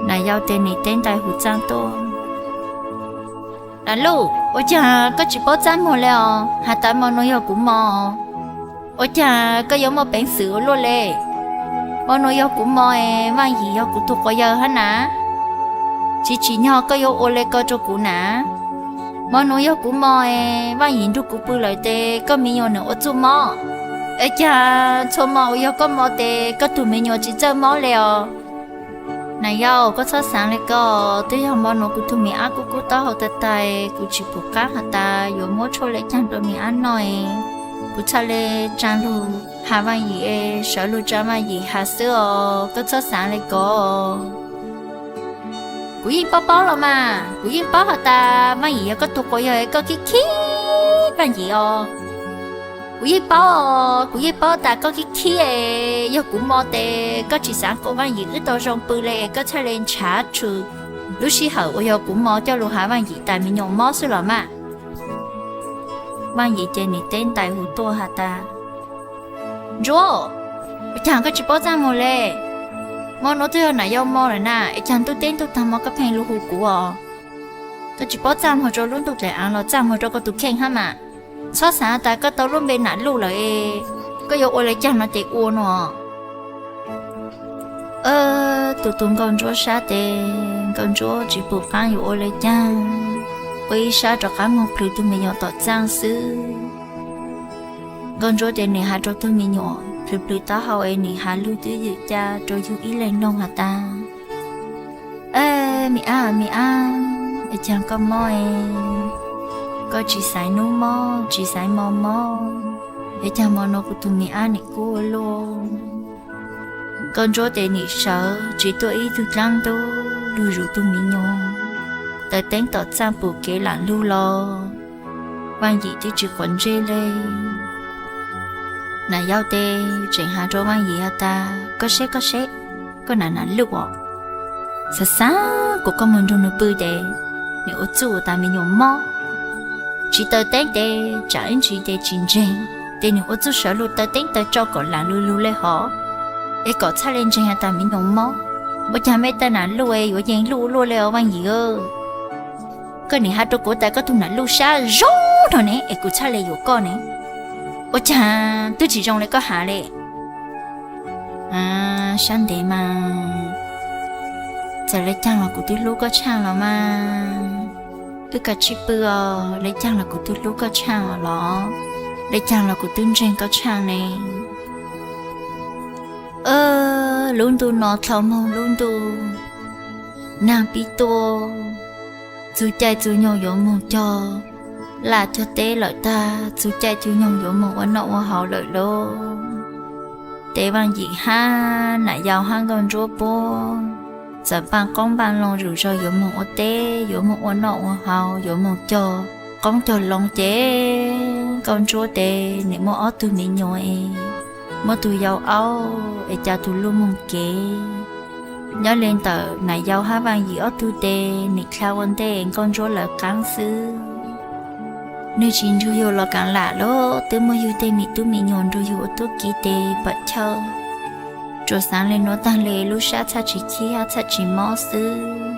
Nas yau tes nim teb ntais huv txaj tuaj. Nas Luj, ua cas koj tsis paub txaj muag le os? Has tas mo nuav yog kuv mo. Ua cas koj yuav muaj peev xwm ua luaj le? Mo nuav yog kuv mo es Vaaj Yim yog kuv tug quas yawg hab na. Tsis tsim nyog koj yuav ua le ko rua kuv na. Mo nuav yog kuv mo es Vaaj Yim nrug kuv pw lawm tes koj me nyuam nwg ua txuj mob. Es cas txhua mo uas yog koj mo tes koj tug me nyuam tsis txawj mob le os? Nas yau, koj txhob xaav le ko, twb yog mo nuav kuv tug me ab kub kub taub hau tag tag, kuv tsis pum qaab has tas yuav muab tshuaj le caag rua me ab noj es kuv txhaj le tsaa lug has Vaaj Yim es sawv lug tsaa Vaaj Yim has xwb os, koj txhob xaav le ko. Kuv yeej paub paub los mas, kuv yeej paub has tas Vaaj Yim yog koj tug quas yawg es koj khib khib Vaaj Yim os. Kuv yeej paub os, kuv yeej paub tas koj khib khib es yog kuv mo tes koj tsis xaav kuas Vaaj Yim wb tau zoo pw le es koj txhaj le nrhav tshwm lub sij hawm uas yog kuv mo coj lug has Vaaj Yim tas me nyuam mob xwb los mas. Vaaj Yim ces nim teb ntais huv tuaj has tas, Ntsuab, ua caag koj tsis paub txaj muag le? Mo nuav twb yog nam yau mo lawm na, es caag ntuj teb ntuj taag mo koj pheej lug hu kuv os? Koj tsis paub txaj muag rua lub ntuj dlaim aav los txaj muag rua koj tug kheej hab mas. Txhob xaav tas koj tau lub npe Nam Luj lawm es koj yuav ua le caag no ces ua no. Tus tug Nkauj Ntsuab sab tes Nkauj Ntsuab tsis pum qaab yuav ua le caag, ua ib sab rov qaab moog plhws tug me nyuam tom txaj xwb. Nkauj Ntsuab tes nim has rua tug me nyuam plhws plhws taub hau es nim has lug twj ywm ca rua yug ib leeg noog has tas, Me ab, me ab, es caag koj mob es koj tsis xaiv nub mob tsis xaiv mo mob, es caag mo nuav kuv tug me ab nim kub ua luaj? Nkauj Ntsuab tes nim sawv tsis tuaj ib tug dlaab ntub lug zuj tug me nyuam, taws teeb tom txaj pum kev laam lug los Vaaj Yim twb tsis quav ntsej le. Nam yau tes tseem has rua Vaaj Yim has tas, Koj seb, koj seb, koj nam Nam Luj os, xaav xaav kuas koj moog nrug nwg pw tes nwg ua txuj tas me nyuam mob. Tsis taws teeb tes tsaam ib ntsis tes tsis ntseeg, tes nwg ua txuj sawv lug taws teeb taws tsau kom laam lug lug le hov, es kom txhaj le ntseeg has tas me nyuam mob. Ua caag mej tej Nam Luj es yuav yees luj luaj le os Vaaj Yim? Koj nim has rua kuv tas koj tug Nam Luj sab zoo no ne es kuv txhaj le yuam koj ne. Ua caag twb tsis zoo le koj has le. Sab ntev mas, txawm le caag los kuv twb hlub koj tshaaj los mas. Wb kav tsij pw os, le caag los kuv twb hlub koj tshaaj os los, le caag los kuv twb ntseeg koj tshaaj ne. Lub ntuj no dlhau moog lub ntuj, naag pib tuaj, txug caij txug nyoog yuav moog cog laj cog teb lawm tag, txug caij txug nyoog yuav moog ua noj ua haus lawm lauj. Tes Vaaj Yim hab nam yau hab Nkauj Ntsuab puab txawm npaaj qoob npaaj loo zuj zug yuav moog ua teb, yuav moog ua noj ua haus, yuav moog cog qoob cog loo ces Nkauj Ntsuab tes nim muaj ob tug me nyuam es, muab tug yau aub es ca tug luj moog kev. Nyob le ntawm nam yau hab Vaaj Yim ob tug tes nim dlha ua ntej Nkauj Ntsuab lawv qaab xwb. Nwg tsis nrug yug los kaav lam lauj, twb muaj yug tej me tub me nyuam nrug yug ua tub kiv tes pam chawj. Tsuas xaav le nuav taag le lub sab txhaj tsis khib hab txhaj tsis mob xwb.